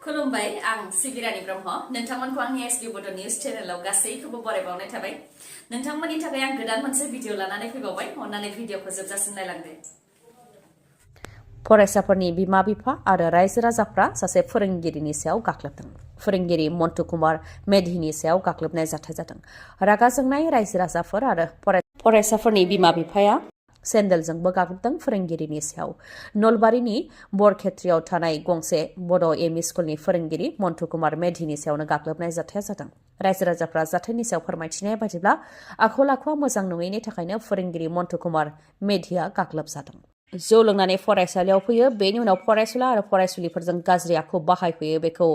खुलुमबाय आं सिबिरानि ब्रह्म नोंथांमोनखौ आंनि एसबि बड' निउज चेनेलाव गासैखौबो बरायबावनाय थाबाय नोंथांमोननि थाखाय आं गोदान मोनसे भिडिअ लानानै फैबावबाय अन्नानै भिडिअखौ जोबजासिम नायलांदो फरायसाफोरनि बिमा बिफा आरो रायजो राजाफ्रा सासे फोरोंगिरिनि सायाव गाग्लोबदों फोरोंगिरि मन्टु कुमार मेधिनि सायाव गाग्लोबनाय जाथाय जादों रागा जोंनाय रायजो राजाफोर आरो फरायसाफोरनि बिमा बिफाया सेन्देलजोंबो गाग्लोबदों फोरोंगिरिनि सायाव नलबारिनि बरखेत्रियाव थानाय गंसे बड' एमइ स्कुलनि फोरोंगिरि मन्टु कुमार मेधिनि सायावनो गाग्लोबनाय जाथाया जादों रायजो राजाफ्रा जाथायनि सायाव फोरमायथिनाय बायदिब्ला आखल आखुआ मोजां नङैनि थाखायनो फोरोंगिरि मन्टु कुमार मेधिया गाग्लोबजादों जौ लोंनानै फरायसालियाव फैयो बेनि उनाव फरायसुला आरो फरायसुलिफोरजों गाज्रि आखु बाहायफैयो बेखौ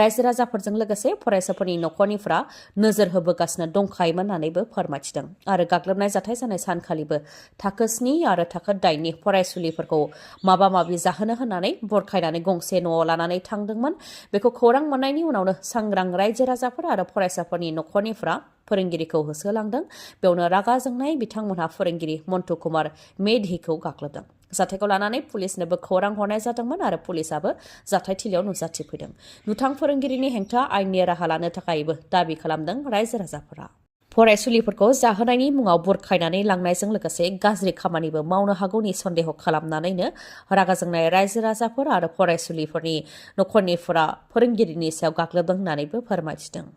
रायजो राजाफोरजों लोगोसे फरायसाफोरनि नखरनिफ्रा नोजोर होबोगासिनो दंखायोमोन होननानैबो फोरमायथिदों आरो गाग्लोबनाय जाथाय जानाय सानखालिबो थाखो 7 आरो थाखो 8 नि फरायसुलिफोरखौ माबा माबि जाहोनो होननानै बरखायनानै गंसे न'आव लानानै थांदोंमोन बेखौ खौरां मोननायनि उनावनो सांग्रां रायजो राजाफोर आरो फरायसाफोरनि नखरनिफ्रा फोरोंगिरिखौ होसोलांदों बेयावनो रागा जोंनाय बिथांमोनहा फोरोंगिरि मन्टु कुमार मेधिखौ गाग्लोबदों जाथायखौ लानानै पुलिसनोबो खौरां हरनाय जादोंमोन आरो पुलिसाबो जाथायथिलियाव नुजाथिफैदों दुथां फोरोंगिरिनि हेंथा आयेननि राहा लानो थाखायबो दाबि खालामदों रायजो राजाफोरा फरायसुलिफोरखौ जाहोनायनि मुङाव बुरखायनानै लांनायजों लोगोसे गाज्रि खामानिबो मावनो हागौनि सन्देह खालामनानैनो रागा जोंनाय रायजो राजाफोर आरो फरायसुलिफोरनि नखरनिफोरा फोरोंगिरिनि सायाव गाग्लोबदों होननानैबो फोरमायथिदों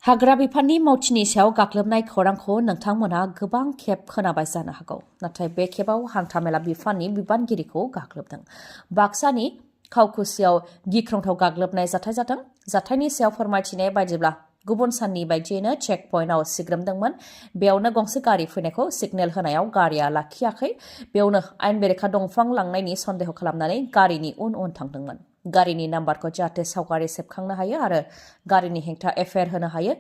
हाग्रा बिफाननि मावथिनि सायाव गाग्लोबनाय खौरांखौ नोंथांमोनहा गोबां खेब खोनाबाय जानो हागौ नाथाय बे खेबाव हान्थामेला बिफाननि बिबानगिरिखौ गाग्लोबदों बाक्सानि खावखुसियाव गिख्रंथाव गाग्लोबनाय जाथाय जादों जाथायनि सायाव फोरमायथिनाय बायदिब्ला गुबुन साननि बायदियैनो चेक पइन्टआव सिग्रोमदोंमोन बेयावनो गंसे गारि फैनायखौ सिगनेल होनायाव गारिया लाखियाखै बेयावनो आयेन बेरेखा दंफां लांनायनि सन्देह खालामनानै गारिनि उन उन थांदोंमोन गारिनि नाम्बारखौ जाहाथे सावगारि सेबखांनो हायो आरो गारिनि हेंथा एफआइआर होनो हायो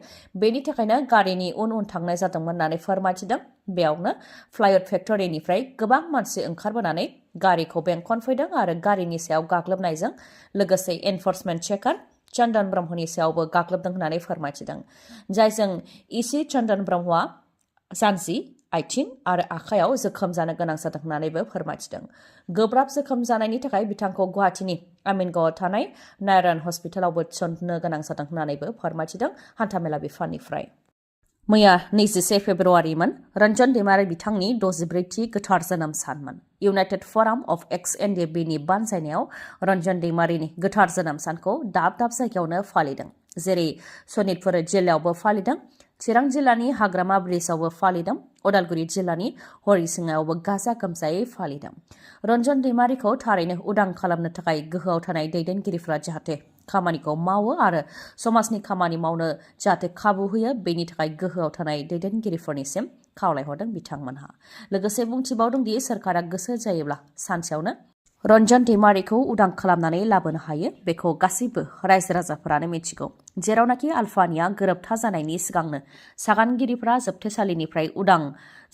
बेनि थाखायनो गारिनि उन उन थांनाय जादोंमोन होननानै फोरमायथिदों बेयावनो फ्लाइउड फेक्टरिनिफ्राय गोबां मानसि ओंखारबोनानै गारिखौ बेंखनफैदों आरो गारिनि सायाव गाग्लोबनायजों लोगोसे एनफर्समेन्ट चेकार चन्दन ब्रह्मनि सायावबो गाग्लोबदों होननानै फोरमायथिदों जायजों इसि चन्दन ब्रह्मआ जानजि आथिं आरो आखायाव जोखोम जानो गोनां जादों होननानैबो फोरमायथिदों गोब्राब जोखोम जानायनि थाखाय बिथांखौ गुवाहाटीनि आमिनगावआव थानाय नारायण हस्पिटालावबो थिसननो गोनां जादों होननानैबो फोरमायथिदों हान्थामेला बिफाननिफ्राय मैया 21 फेब्रुवारिमोन रन्जन दैमारि बिथांनि 64थि गोथार जोनोम सानमोन इउनाइटेड फराम अफ एक्स एनडिएफबिनि बानजायनायाव रन्जन दैमारिनि गोथार जोनोम सानखौ दाब दाब जायगायावनो फालिदों जेरै सनितपुर जिल्लायावबो फालिदों चिरां जिल्लानि हाग्रामा ब्रिजआवबो फालिदों उदालगुरि जिल्लानि हरिसिङायावबो गाजा गोमजायै फालिदों रन्जन दैमारिखौ थारैनो उदां खालामनो थाखाय गोहोआव थानाय दैदेनगिरिफ्रा जाहाथे खामानिखौ मावो आरो समाजनि खामानि मावनो जाहाथे खाबु होयो बेनि थाखाय गोहोआव थानाय दैदेनगिरिफोरनिसिम खावलायहरदों बिथांमोनहा लोगोसे बुंथिबावदों दि सोरखारा गोसो जायोब्ला सानसेयावनो रन्जन दैमारिखौ उदां खालामनानै लाबोनो हायो बेखौ गासैबो रायजो राजाफोरानो मिथिगौ जेरावनाखि आल्फानिया गोरोबथा जानायनि सिगांनो सागानगिरिफ्रा जोबथेसालिनिफ्राय उदां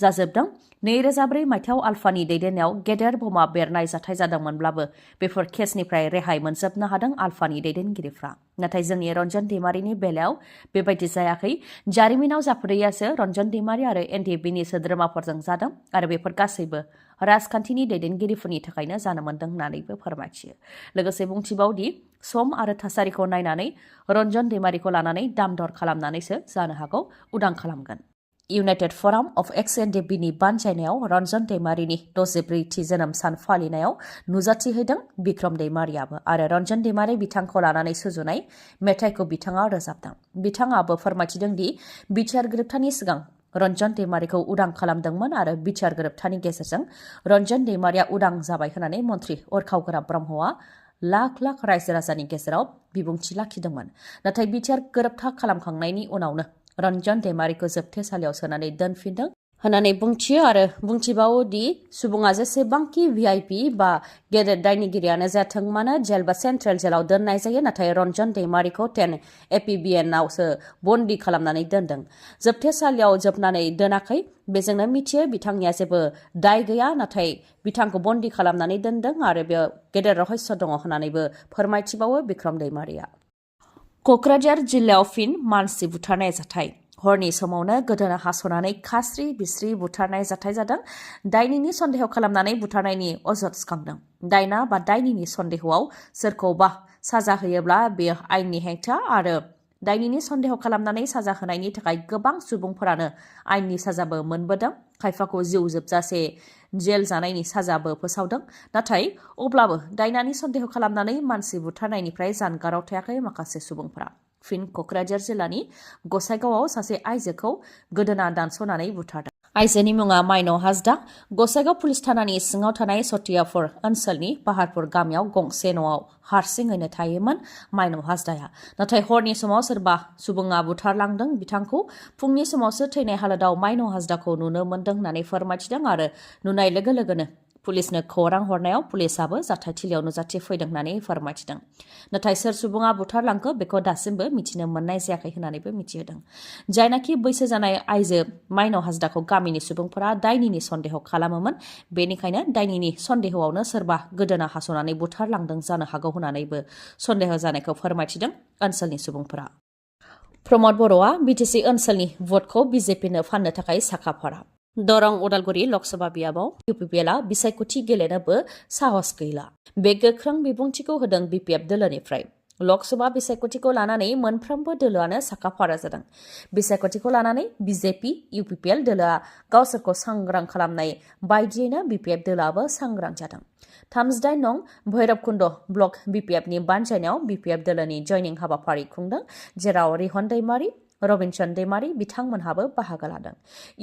जाजोबदों 2004 मायथाइयाव आल्फानि दैदेननायाव गेदेर बमा बेरनाय जाथाय जादोंमोनब्लाबो बेफोर केसनिफ्राय रेहाय मोनजोबनो हादों आल्फानि दैदेनगिरिफ्रा नाथाय जोंनि रन्जन दैमारिनि बेलायाव बेबायदि जायाखै जारिमिनाव जाफुदैयासो रन्जन दैमारि आरो एनडिएफबिनि सोद्रोमाफोरजों जादों आरो बेफोर गासैबो राजखान्थिनि दैदेनगिरिफोरनि थाखायनो जानो मोन्दों होननानैबो फोरमायथियो लोगोसे बुंथिबावदि सम आरो थासारिखौ नायनानै रन्जन दैमारिखौ लानानै दाम दर खालामनानैसो जानो हागौ उदां खालामगोन इउनाइटेड फराम अफ एक्स एनडिएफबिनि बानजायनायाव रन्जन दैमारिनि 64थि जोनोम सान फालिनायाव नुजाथिहैदों बिक्रम दैमारियाबो आरो रन्जन दैमारि बिथांखौ लानानै सुजुनाय मेथाइखौ बिथाङा रोजाबदों बिथाङाबो फोरमायथिदों दि बिटिआर गोरोबथानि सिगां रन्जन दैमारिखौ उदां खालामदोंमोन आरो बिटिआर गोरोबथानि गेजेरजों रन्जन दैमारिया उदां जाबाय होननानै मन्त्रि अरखाव ब्रह्मआ लाख लाख रायजो राजानि गेजेराव बिबुंथि लाखिदोंमोन नाथाय बिटिआर गोरोबथा खालामखांनायनि उनावनो रन्जन दैमारिखौ जोबथेसालियाव सोनानै दोनफिनदों होननानै बुंथियो आरो बुंथिबावो दि सुबुङा जेसेबांखि भिआइपि बा गेदेर दायनिगिरियानो जाथों मानो जेल बा सेन्ट्रेल जेलाव दोननाय जायो नाथाय रन्जन दैमारिखौ 10 एपिबिएनआवसो बन्दी खालामनानै दोनदों जोबथेसालियाव जोबनानै दोनाखै बेजोंनो मिथियो बिथांनिया जेबो दाय गैया नाथाय बिथांखौ बन्दी खालामनानै दोनदों आरो बेयाव गेदेर रहस्य दङ होननानैबो फोरमायथिबावो बिक्रम दैमारिया क'क्राझार जिल्लायाव फिन मानसि बुथारनाय जाथाय हरनि समावनो गोदोना हास'नानै खास्रि बिस्रि बुथारनाय जाथाय जादों दायनिनि सन्देह खालामनानै बुथारनायनि अजद सिखांदों दायना बा दायनिनि सन्देहआव सोरखौबा साजा होयोब्ला बेयो आयेननि हेंथा आरो दायनिनि सन्देह खालामनानै साजा होनायनि थाखाय गोबां सुबुंफोरानो आयेननि साजाबो मोनबोदों खायफाखौ जिउ जोबजासे जेल जानायनि साजाबो फोसावदों नाथाय अब्लाबो दायनानि सन्देह खालामनानै मानसि बुथारनायनिफ्राय जानगाराव थायाखै माखासे सुबुंफोरा फिन क'क्राझार जिल्लानि गसाइगावआव सासे आइजोखौ गोदोना दानस'नानै बुथारदों आइजोनि मुङा माइनाव हाजदा गसाइगाव पुलिस थानानि सिङाव थानाय सतियापुर ओनसोलनि पाहारपुर गामियाव गंसे न'आव हारसिङैनो थायोमोन माइनाव हाजदाया नाथाय हरनि समाव सोरबा सुबुङा बुथारलांदों बिथांखौ फुंनि समावसो थैनाय हालोदाव माइनाव हाजदाखौ नुनो मोन्दों होननानै फोरमायथिदों आरो नुनाय लोगो लोगोनो पुलिसनो खौरां हरनायाव पुलिसाबो जाथायथिलियाव नुजाथिफैदों होननानै फोरमायथिदों नाथाय सोर सुबुङा बुथारलांखो बेखौ दासिमबो मिथिनो मोननाय जायाखै होननानैबो मिथिहोदों जायनाखि बैसो जानाय आइजो माइनाव हाजदाखौ गामिनि सुबुंफोरा दायनिनि सन्देह खालामोमोन बेनिखायनो दायनिनि सन्देहआवनो सोरबा गोदोना हास'नानै बुथारलांदों जानो हागौ होननानैबो सन्देह जानायखौ फोरमायथिदों ओनसोलनि सुबुंफोरा प्रमद बर'आ बिटिसि ओनसोलनि भटखौ बिजेपिनो फाननो थाखाय साखाफारा दरं उदालगुरि लकसभा बियाबाव इउपिपिएलआ बिसायख'थि गेलेनोबो साहस गैला बे गोख्रों बिबुंथिखौ होदों बिपिएफ दोलोनिफ्राय लकसभा बिसायख'थिखौ लानानै मोनफ्रोमबो दोलोआनो साखाफारा जादों बिसायख'थिखौ लानानै बिजेपि इउपिपिएल दोलोआ गावसोरखौ सांग्रां खालामनाय बायदियैनो बिपिएफ दोलोआबो सांग्रां जादों 38 नं भैरबकुन्द ब्लक बिपिएफनि बानजायनायाव बिपिएफ दोलोनि जयनिं हाबाफारि खुंदों जेराव रिहन दैमारि रबिनसन दैमारि बिथांमोनहाबो बाहागो लादों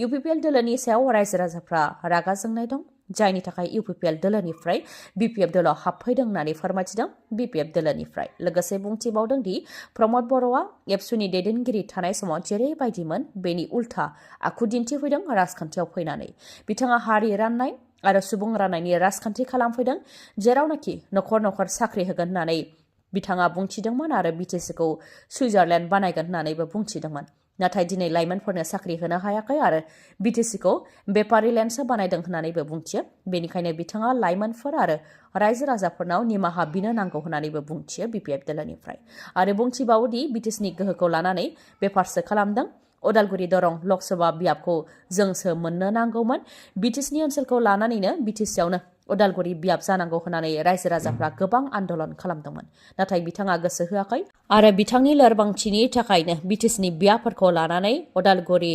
इउपिपिएल दोलोनि सायाव रायजो राजाफ्रा रागा जोंनाय दं जायनि थाखाय इउपिपिएल दोलोनिफ्राय बिपिएफ दोलोआव हाबफैदों होननानै फोरमायथिदों बिपिएफ दोलोनिफ्राय लोगोसे बुंथिबावदों दि प्रमद बर'आ एबसुनि दैदेनगिरि थानाय समाव जेरैबायदिमोन बेनि उल्था आखु दिन्थिफैदों राजखान्थियाव फैनानै बिथाङा हारि राननाय आरो सुबुं राननायनि राजखान्थि खालामफैदों जेरावनाखि नखर नखर साख्रि होगोन होननानै बिथाङा बुंथिदोंमोन आरो बिटिसिखौ सुइजारलेण्ड बानायगोन होननानैबो बुंथिदोंमोन नाथाय दिनै लाइमोनफोरनो साख्रि होनो हायाखै आरो बिटिसिखौ बेपारिलेण्डसो बानायदों होननानैबो बुंथियो बेनिखायनो बिथाङा लाइमोनफोर आरो रायजो राजाफोरनाव निमाहा बिनो नांगौ होननानैबो बुंथियो बिपिएफ दोलोनिफ्राय आरो बुंथिबावोदि बिटिसिनि गोहोखौ लानानै बेफारसो खालामदों उदालगुरि दरं लकसभा बियाबखौ जोंसो मोननो नांगौमोन बिटिसिनि ओनसोलखौ लानानैनो बिटिसियावनो उदालगुरि बियाब जानांगौ होननानै रायजो राजाफ्रा गोबां आन्दोलन खालामदोंमोन नाथाय बिथाङा गोसो होआखै आरो बिथांनि लोरबांथिनि थाखायनो बिटिसिनि बियाबफोरखौ लानानै उदालगुरि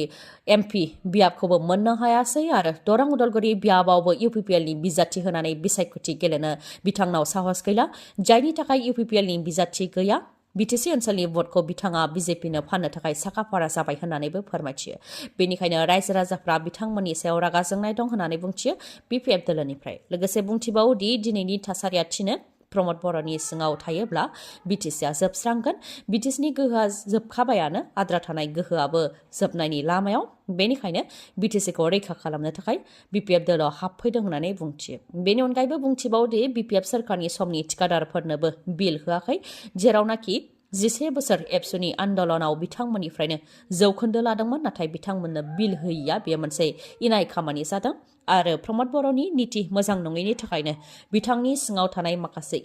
एमपि बियाबखौबो मोननो हायासै आरो दरं उदालगुरि बियाबावबो इउपिपिएलनि बिजाथि होनानै बिसायख'थि गेलेनो बिथांनाव साहस गैला जायनि थाखाय इउपिपिएलनि बिजाथि गैया बिटिसि ओनसोलनि भटखौ बिथाङा बिजेपिनो फाननो थाखाय साखाफारा जाबाय होननानैबो फोरमायथियो बेनिखायनो रायजो राजाफ्रा बिथांमोननि सायाव रागा जोंनाय दं होननानै बुंथियो बिपिएफ दोलोनिफ्राय लोगोसे बुंथिबावोदि दिनैनि थासारिया थिनो प्रमद बर'नि सिङाव थायोब्ला बिटिसिआ जोबस्रांगोन बिटिसिनि गोहोआ जोबखाबायानो आद्रा थानाय गोहोआबो जोबनायनि लामायाव बेनिखायनो बिटिसिखौ रैखा खालामनो थाखाय बिपिएफ दोलोआव हाबफैदों होननानै बुंथियो बेनि अनगायैबो बुंथिबावोदि बिपिएफ सोरखारनि समनि थिकादारफोरनोबो बिल होआखै जेरावनाखि 11 बोसोर एबसुनि आन्दलनाव बिथांमोननिफ्रायनो जौखोन्दो लादोंमोन नाथाय बिथांमोननो बिल होयैया बेयो मोनसे इनाय खामानि जादों आरो प्रमद बर'नि नीति मोजां नङैनि थाखायनो बिथांनि सिङाव थानाय माखासे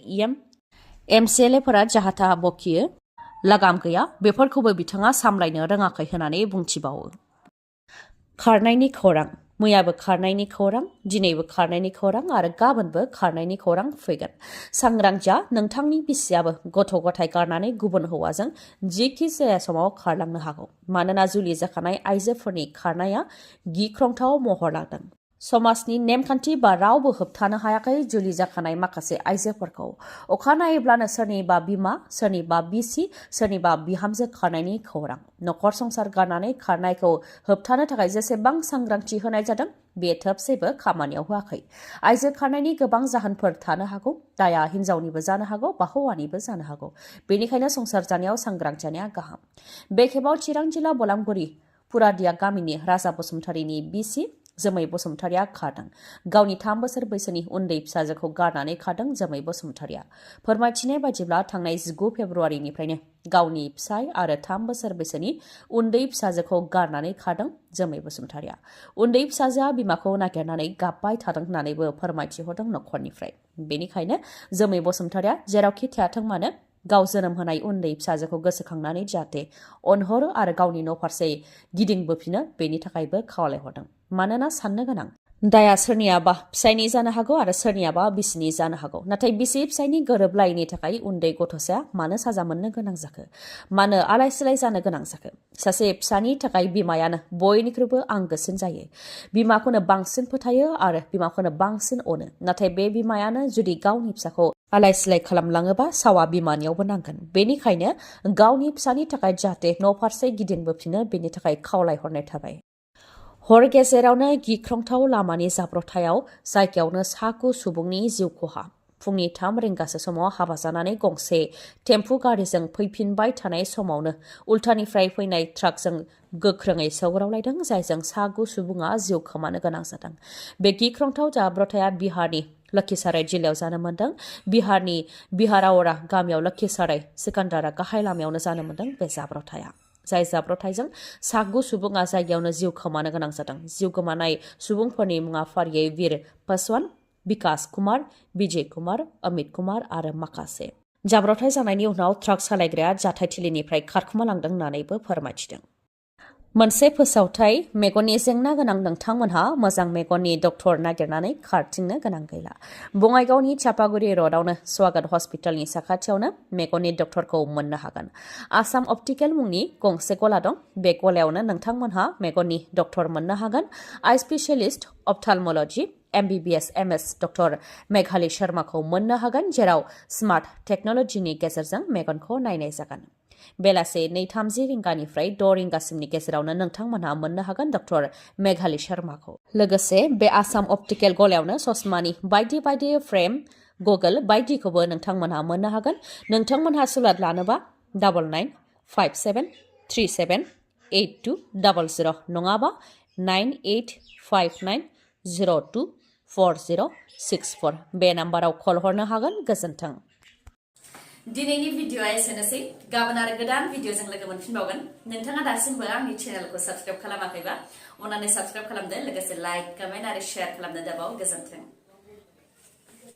एमसिएलएफोरा जाहाथा बखियो लागाम गैया बेफोरखौबो बिथाङा सामलायनो रोङाखै होननानै बुंथिबावो खारनायनि खौरां मैयाबो खारनायनि खौरां दिनैबो खारनायनि खौरां आरो गाबोनबो खारनायनि खौरां फैगोन सांग्रां जा नोंथांनि बिसियाबो गथ' गथाय गारनानै गुबुन हौवाजों जिखि जाया समाव खारलांनो हागौ मानोना जुलि जाखानाय आइजोफोरनि खारनाया गिख्रंथाव महर लादों समाजनि नेमखान्थि बा रावबो होबथानो हायाखै जुलि जाखानाय माखासे आइजोफोरखौ अखा नायोब्लानो सोरनिबा बिमा सोरनिबा बिसि सोरनिबा बिहामजो खारनायनि खौरां नखर संसार गारनानै खारनायखौ होबथानो थाखाय जेसेबां सांग्रांथि होनाय जादों बे थोबसेबो खामानियाव होआखै आइजो खारनायनि गोबां जाहोनफोर थानो हागौ दाया हिन्जावनिबो जानो हागौ बा हौवानिबो जानो हागौ बेनिखायनो संसार जानायाव सांग्रां जानाया गाहाम बे खेबाव चिरां जिल्ला बलांगुरि पुरादिया गामिनि राजा बसुमतारीनि बिसि जोमै बसुमतारीया खारदों गावनि 3 बोसोर बैसोनि उन्दै फिसाजोखौ गारनानै खारदों जोमै बसुमतारीया फोरमायथिनाय बायदिब्ला थांनाय 19 फेब्रुवारिनिफ्रायनो गावनि फिसाय आरो 3 बोसोर बैसोनि उन्दै फिसाजोखौ गारनानै खारदों जोमै बसुमतारीया उन्दै फिसाजोआ बिमाखौ नागिरनानै गाबबाय थादों होननानैबो फोरमायथिहरदों नखरनिफ्राय बेनिखायनो जोमै बसुमतारीया जेरावखि थायाथों मानो गाव जोनोम होनाय उन्दै फिसाजोखौ गोसोखांनानै जाहाथे अनहरो आरो गावनि न' फारसे गिदिंबोफिनो बेनि थाखायबो खावलायहरदों मानोना साननो गोनां दाया सोरनियाबा फिसायनि जानो हागौ आरो सोरनियाबा बिसिनि जानो हागौ नाथाय बिसि फिसायनि गोरोबलायैनि थाखाय उन्दै गथ'साया मानो साजा मोननो गोनां जाखो मानो आलाय सिलाय जानो गोनां जाखो सासे फिसानि थाखाय बिमायानो बयनिख्रुइबो आंगोसिन जायो बिमाखौनो बांसिन फोथायो आरो बिमाखौनो बांसिन अनो नाथाय बे बिमायानो जुदि गावनि फिसाखौ आलाय सिलाय खालामलाङोबा सावा बिमानियावबो नांगोन बेनिखायनो गावनि फिसानि थाखाय जाहाथे न' फारसे गिदिंबोफिनो बेनि थाखाय खावलायहरनाय थाबाय हर गेजेरावनो गिख्रंथाव लामानि जाब्रबथायाव जायगायावनो सागु सुबुंनि जिउ खहा फुंनि 3 रिंगासो समाव हाबा जानानै गंसे टेम्पु गारिजों फैफिनबाय थानाय समावनो उल्टानिफ्राय फैनाय ट्राकजों गोख्रोङै सौग्रावलायदों जायजों सागु सुबुङा जिउ खोमानो गोनां जादों बे गिख्रंथाव जाब्रबथाया बिहारनि लखीसराय जिल्लायाव जानो मोन्दों बिहारनि बिहारावरा गामियाव लखीसराय सिकान्दारा गाहाय लामायावनो जानो मोन्दों बे जाब्रबथाया जाय जाब्रबथायजों सागु सुबुङा जायगायावनो जिउ खोमानो गोनां जादों जिउ गोमानाय सुबुंफोरनि मुङा फारियै वीर पासवान विकास कुमार विजय कुमार अमित कुमार आरो माखासे जाब्रबथाय जानायनि उनाव ट्राक सालायग्राया जाथायथिलिनिफ्राय खारखोमालांदों होननानैबो फोरमायथिदों मोनसे फोसावथाय मेगननि जेंना गोनां नोंथांमोनहा मोजां मेगननि डक्टर नागिरनानै खारथिंनो गोनां गैला बङाइगावनि चापागुरि र'डआवनो स्वागत हस्पिटालनि साखाथियावनो मेगननि डक्टरखौ मोननो हागोन आसाम अप्टिकेल मुंनि गंसे गला दं बे गलायावनो नोंथांमोनहा मेगननि डक्टर मोननो हागोन eye specialist ophthalmology MBBS MS doctor Meghali शर्माखौ मोननो हागोन जेराव स्मार्ट टेक्न'लजिनि गेजेरजों मेगनखौ नायनाय जागोन बेलासे 2:30 रिंगानिफ्राय 6 रिंगासिमनि गेजेरावनो नोंथांमोनहा मोननो हागोन डक्टर मेघाली शर्माखौ लोगोसे बे आसाम अप्टिकेल गलायावनो ससमानि बायदि बायदि फ्रेम गगल बायदिखौबो नोंथांमोनहा मोननो हागोन नोंथांमोनहा सुलाद लानोबा 9957378200 नङाबा 9859024064 बे नाम्बाराव कल हरनो हागोन गोजोन्थों दिनैनि भिडिअआ एसेनोसै गाबोन आरो गोदान भिडिअजों लोगो मोनफिनबावगोन नोंथाङा दासिमबो आंनि चेनेलखौ साबस्क्राइब खालामाखैबा अन्नानै साबस्क्राइब खालामदो लोगोसे लाइक कमेन्ट आरो शेयार खालामनो दाबाव गोजोन्थों